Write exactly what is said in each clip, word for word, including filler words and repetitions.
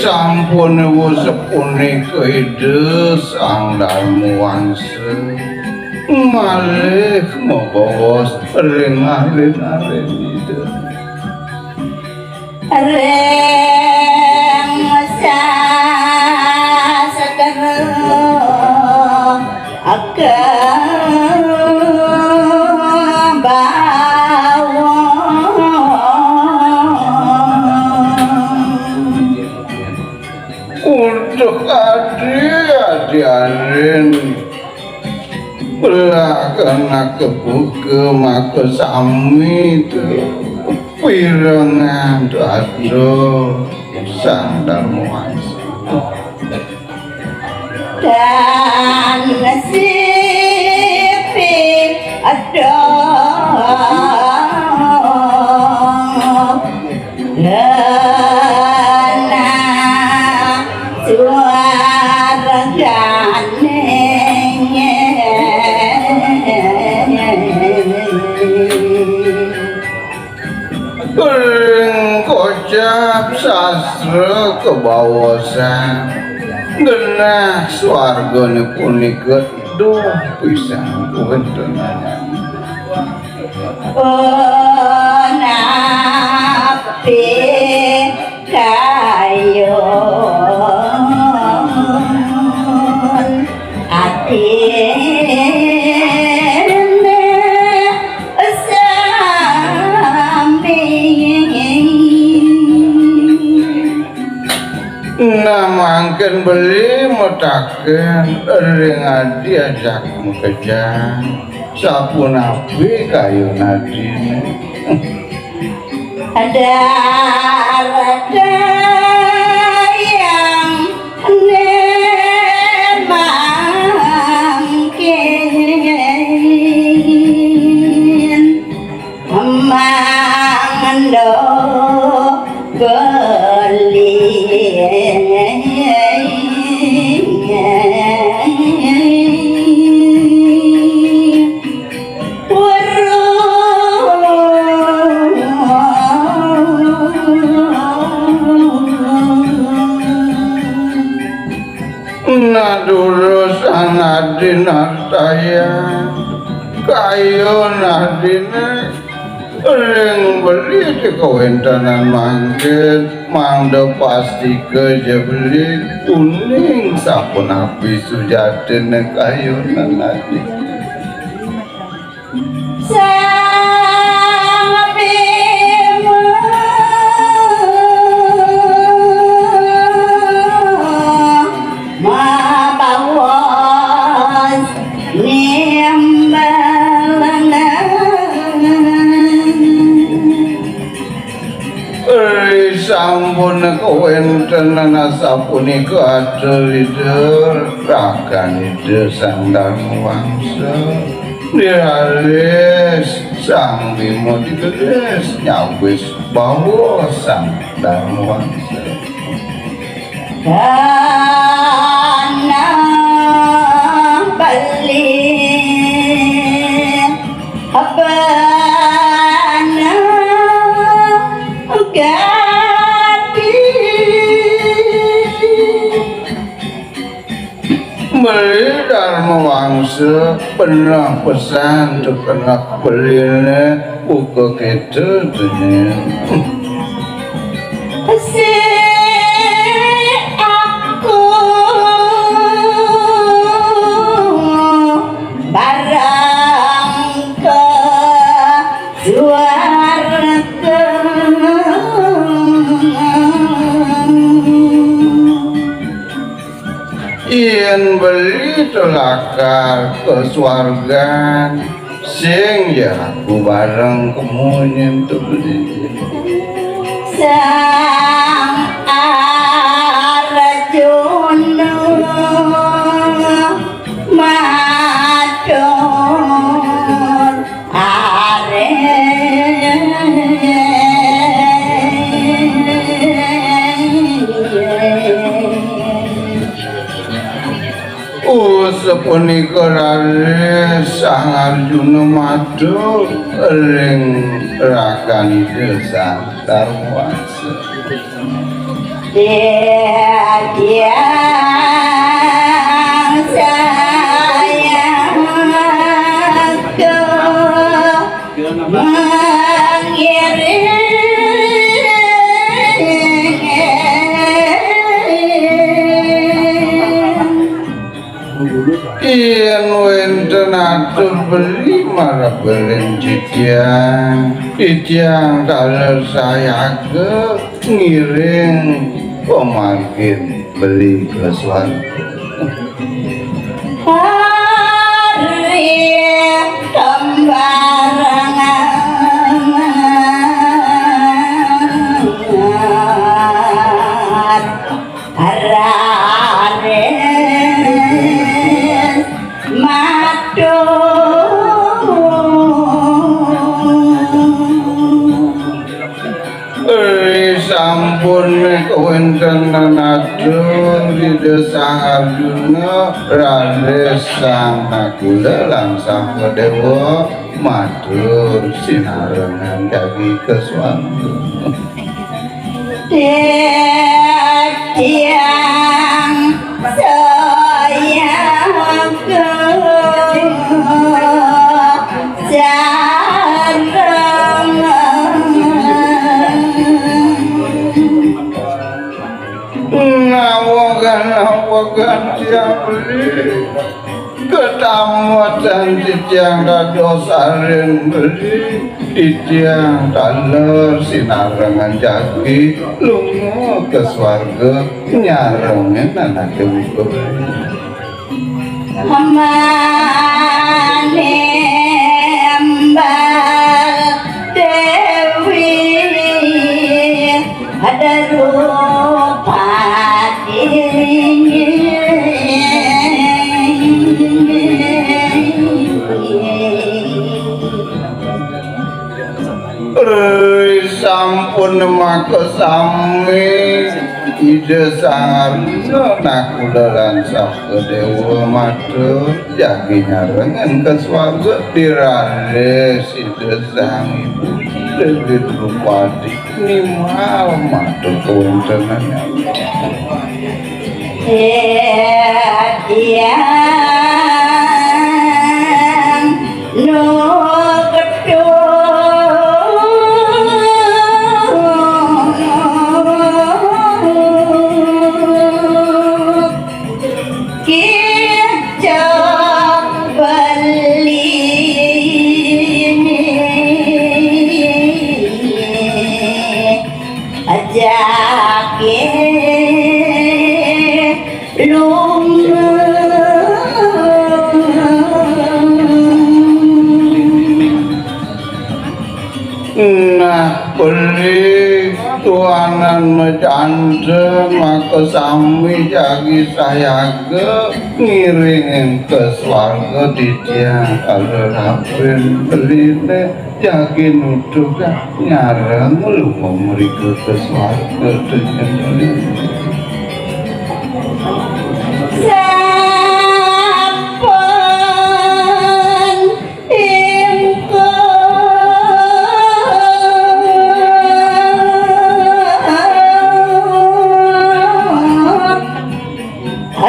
Sampun wus punika Ida Sang Darma Wangsa malih mabaos ring alin-alin Ida. Ring sastra ageng bawang. Uduh adi, adi alin. Belah kena kebuka maka sami tu pirengan tu atur Sang Darma Wangsa. Dan sipi adoh lenah suargane. Ring kocap sastra kabaosan, genah swargane punika iduh pisan kawentenannya. Punapi kayun atine sami. Nah, mangkin beli mataken ring adi ajak makejang, sapunapi kayun adine? Ada yang ne mangkin mangendo beli. Nadurus anadin artaya, kayun adine ring beli di kawentenan mangkin, mangda pastika ja beli uning sapunapi sujatine kayunan adine. Sang Bima mabaos nimbalan. Risampun kawentenan asapunika atur Ida, rakan Ida Sang Darma Wangsa. Diraris Sang Bima digelis nyawis bawa Sang Darma Wangsa. Tanah beli, tanah gadi. Beli Darma Wangsa, beneh pesan tu keneh beline, buka kita dunia. Si aku barang ke suarga. Yen beli telakar ke swargan, sing ya aku bareng kemunyin tu beli. Sang Arjuna matur. Are. Usapunika raris Sang Arjuna matur ring rakan Ida Sang Darmawangsa. Titiang sayaga mangiring. Yén wénten atur beli marep belen titiang, titiang taler sayaga ngiring pamargin beli ka swarga. Hari kembarangan raris matur. Ri sampun kawéntenan atur Ida Sang Arjuna, raris Sang Nakula lan Sang Déwa matur sinarengan jagi ka swarga. Titiang sayaga sareng. Nawegan, nawegan tiang beli. Ketambetan titiang dados sareng beli. Titiang taler sinarengan jagi lunga ka swarga nyarengin anaké muka beli. Manimbal Déwi ada rupati. Ri sampun makasami Ida Sang Arjuna, Nakula lan Sahadéwa matur jagi nyarengin ka swarga, raris Ida Sang Ibu Déwi Drupadi nimbal matur kawéntenan. Titiang nu kicap beli. Ajake lunga. Nah, beli tuanan majanten makasami jagi sayaga ngiringin ka swarga titiang taler rapin beliné. Jagi nutugang nyareng lunga mrika ka swarga. Sampun ingkang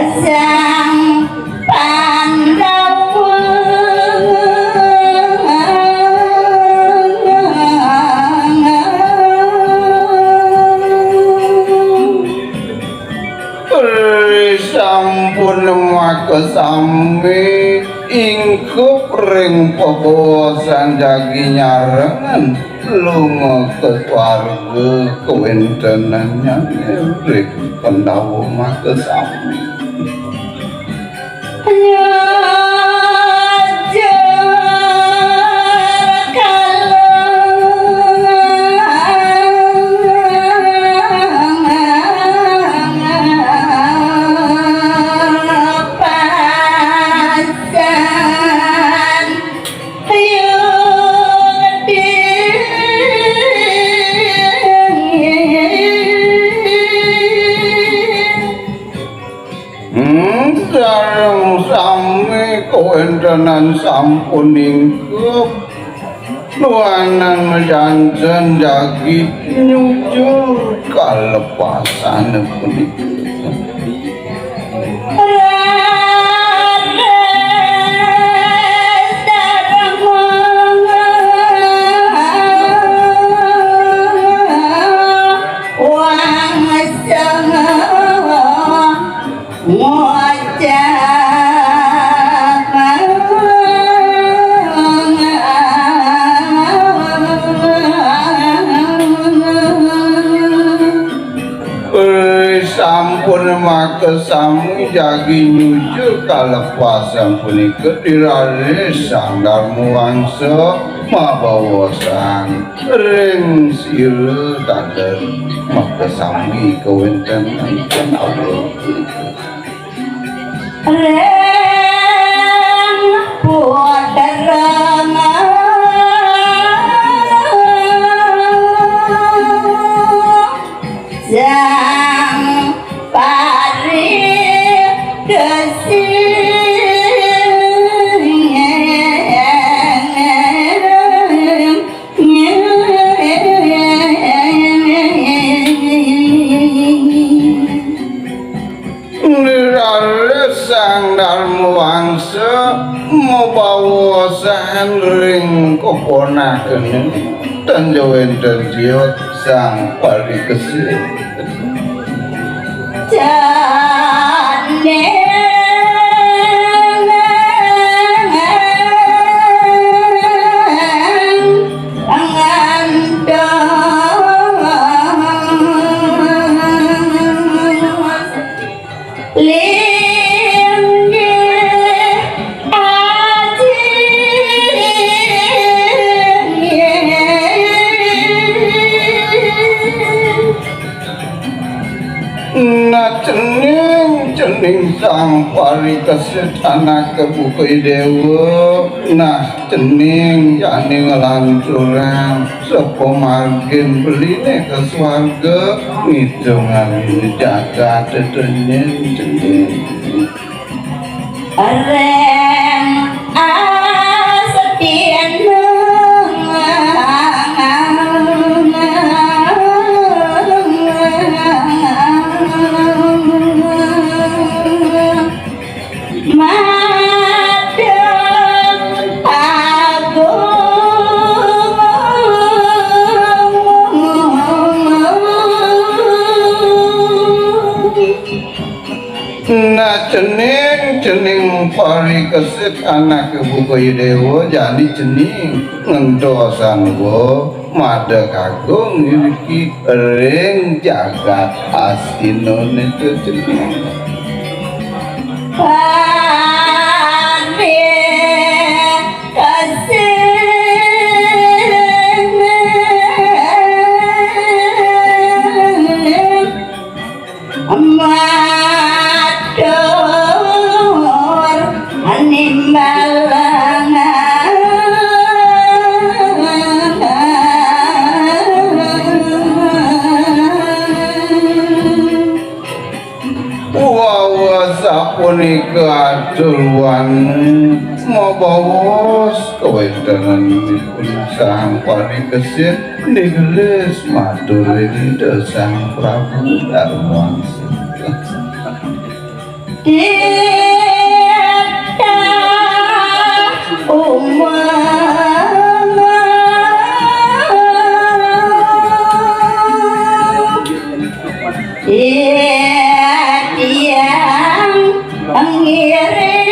Sang Pandawa. Ri sampun makasami ingkup ring pabaosan jagi nyarengin lunga ka swarga kawéntenannyané ring Pandawa makasami. Nyajar kalang pasan. Hmm, sareng sami kawéntenan sampun ingkup. Luanan majanten jagi nyujur kalepasan punika. Sampun makasami jagi nyujur kalepasan punika, diraris Sang Darma Wangsa mabaosan ring sira taler makasami kawentenan Allah. Ring putra Sang Parikesit. Nirale Sang Darma Wangsa mabaosan ring keponakane, tan ja wenten tios Sang Parikesit. Jane Nah, cening, cening Sang Parikesit anake buka Dewa. Nah, cening jani nglanturang sapamargin beline ka swarga, ngitungang jagat tetenyen cening. Ring Astina. Madeng Agung. Nah, cening, cening Parikesit anake buka Dewa, jani cening ngentosang wa Madeng Agung iriki ring jagat Astina nita cening. Parikesit. Matur animbalangan. Wawa sapunika atur wani mabaos kawentenanipun Sang Parikesit. Nigelis matur ring Ida Sang Prabu Darmawangsa. Titah umang. Titiang ngiring.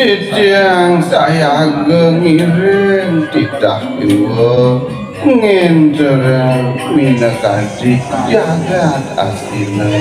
Titiang sayaga ngiring titah kiwa ngenterang minakadi jagat Astina.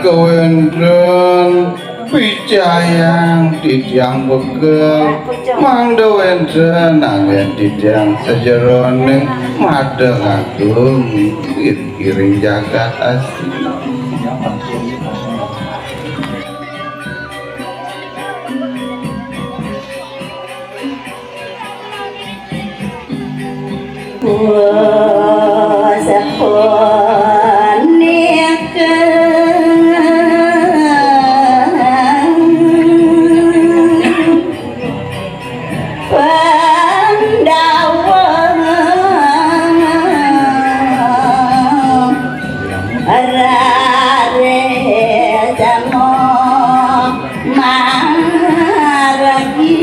Kawénten picayang titiang bekel, mangda wénten anggén titiang sajeroning madeng agung id ngiring jagat asih. Punika Pandhawa rarisma margi.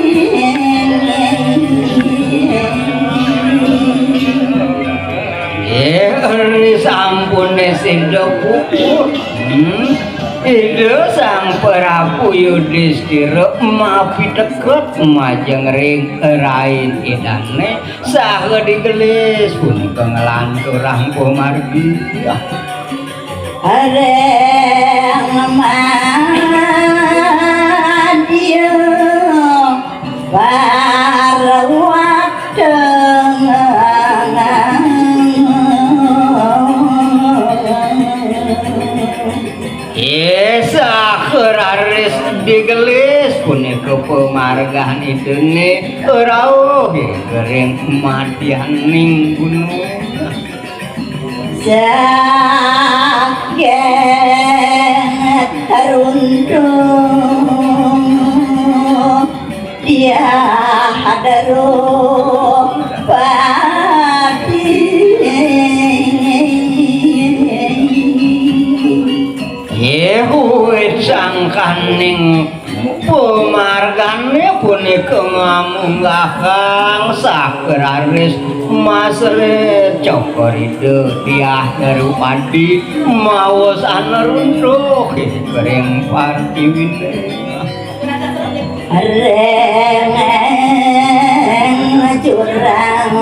Nggih, ri sampune sida puput. Hmm. Ida Sang Prabu Yudhistira mapiteket majeng ring rain idane saha digelis punika nglanturang pamargi. Areng madya parwateng. Ih, saha raris digelis punika pamargan idane rauh ring madyaning gunung. Saking runtung Diah Darupati. Nggih, wit sangkaning pamargane punika ngamunggahang sakraris masrit cokor Ida Diah Darupati maos aneruntuh ring partiwine. Rengeng jurang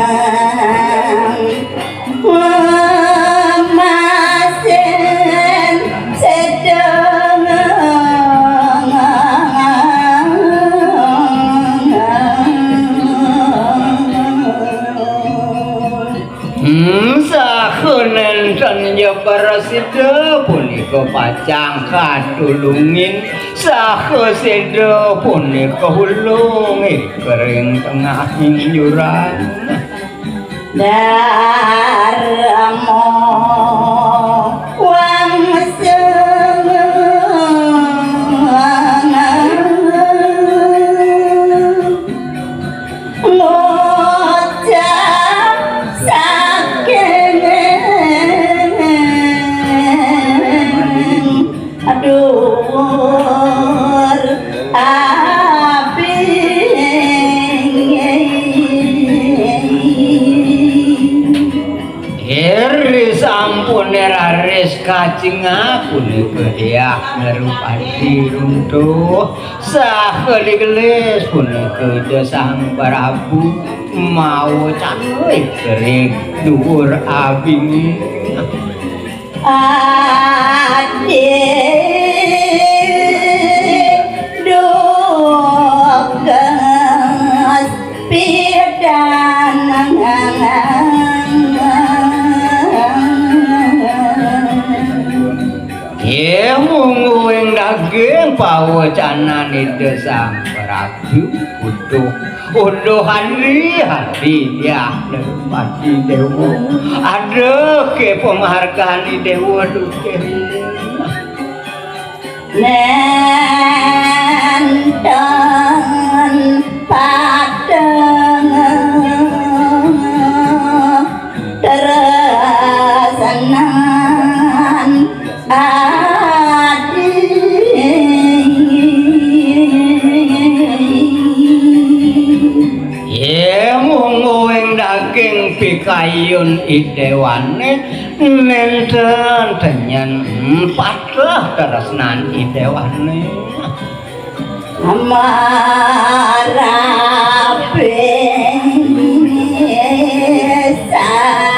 masin sedeng. Hmm, saha nenten ja prasida punika pacang katulungin, saha sida punika ulung ring tengahing jurang. Darma wangsa. Ngucap saking duur abing. Iri sampune raris kacingak punika Diah Darupati runtuh. Saha digelis punika Ida Sang Prabu mawacan ring duur abinge. Adi dugas pidan. Nggih, mungguing daging pawacanan Ida Sang Prabu Uduh, uduh hari-hari, ya, Darupati Dewa. Ada ke penghargaan Dewa duke. Nenten padeng tresnan adi. Ye mungguing daging pikayun idewane, nenten tenyen patah tresnan idewane. Maraping sareng.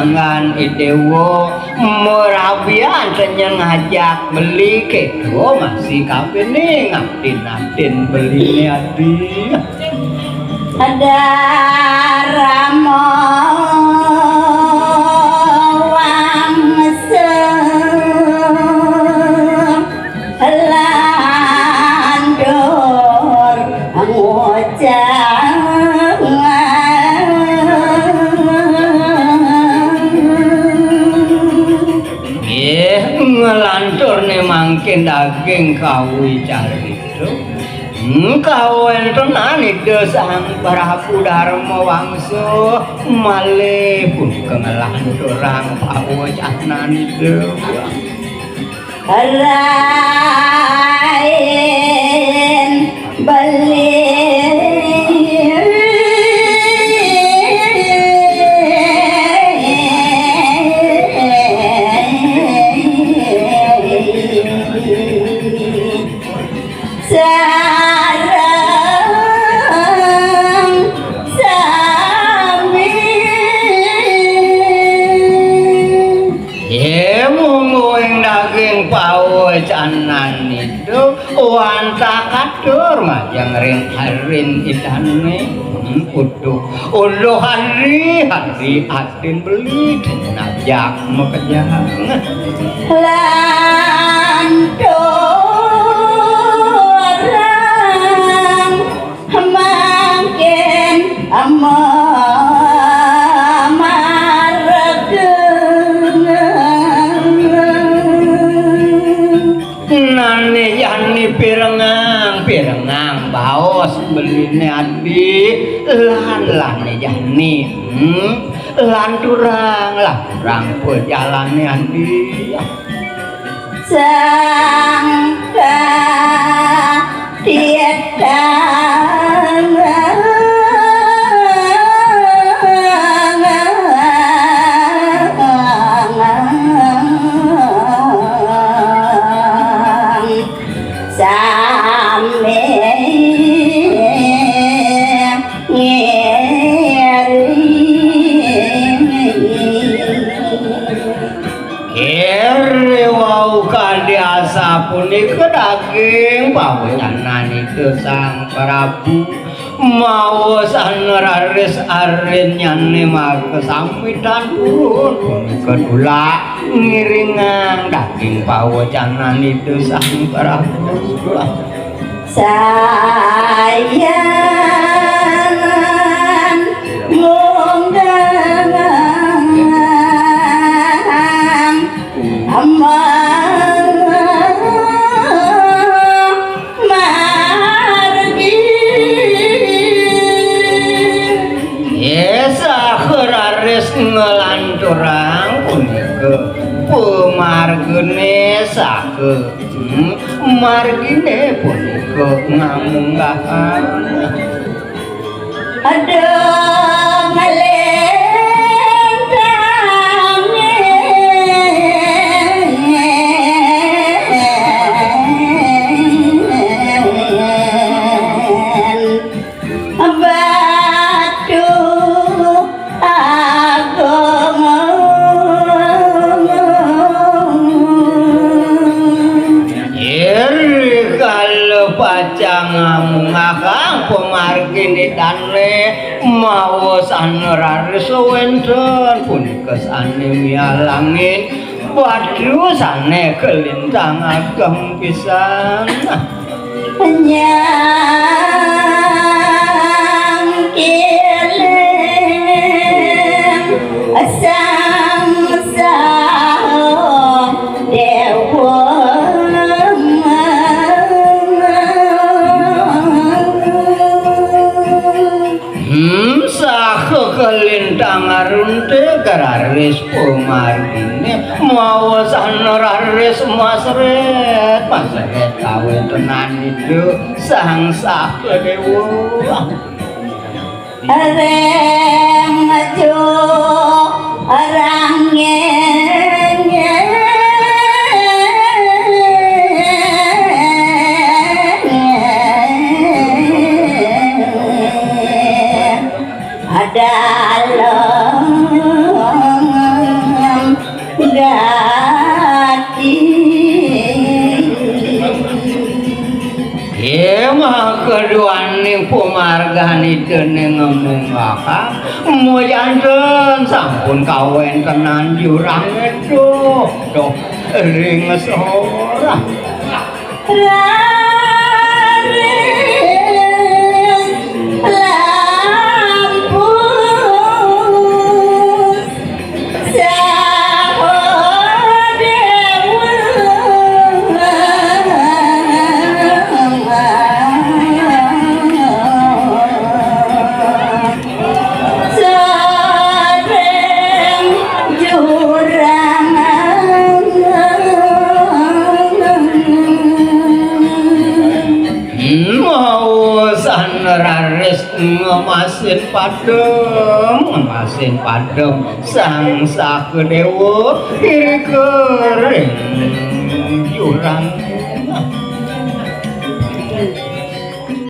Ngan Idéwa mrabian sing ngajak beli kéto masih kapining adin-adin beliné adi. Darma Wangsa lantur ngucap. Nggih, nglanturné mangkin daging kawicarita. Hmm, kawéntenan Ida Sang Prabu Darma Wangsa malih punika nglanturang pawacananipun. Rain beli. Sareng sami. He, mungguing daging pawacanan itu wantah katur majeng ring arin idané. Hmm, uduh, uduh hari, hari adin beli, najak makejang. Lanturang mangkin mamarga. Nané jani pirengang, pirengang baos beliné adi, lan lané jani, hmm, lanturang, lanturang pajalané adi. Sang Katitang sami ngiri. Kiri wau kadi asapunika daging pawacanan Ida Sang Prabu, maos anu raris arinnyané makasamitan purun punika tulak ngiringang daging pawacanan Ida Sang Prabu. Sayan munggah amang margi. Saha raris nglanturang punika pamarginé saha. Hmm, marginé punika ngamunggahan. Aduh, ngalintang. Batu Agung. Iri kala pacang ngamungahang pamargin idané maos anu raris wénten punika sané mialangin batu sané kalintang ageng pisan. Nyangkiling sang saha déwa. Hmm, saha kalintang arunté kararis pamarginé maos anu raris masrét, masrét kawéntenan Ida Sang Sahadewa. Reng maju rangeng. Adalah Pumargan ida ning munggah, mujanten sampun kawéntenan jurang, duh, duh, ring sora. Raris lampu saha déwa. Saring jurang. Maosan raris ngemasin padem, ngemasin padem Sang Sakadéwa irika ring jurang.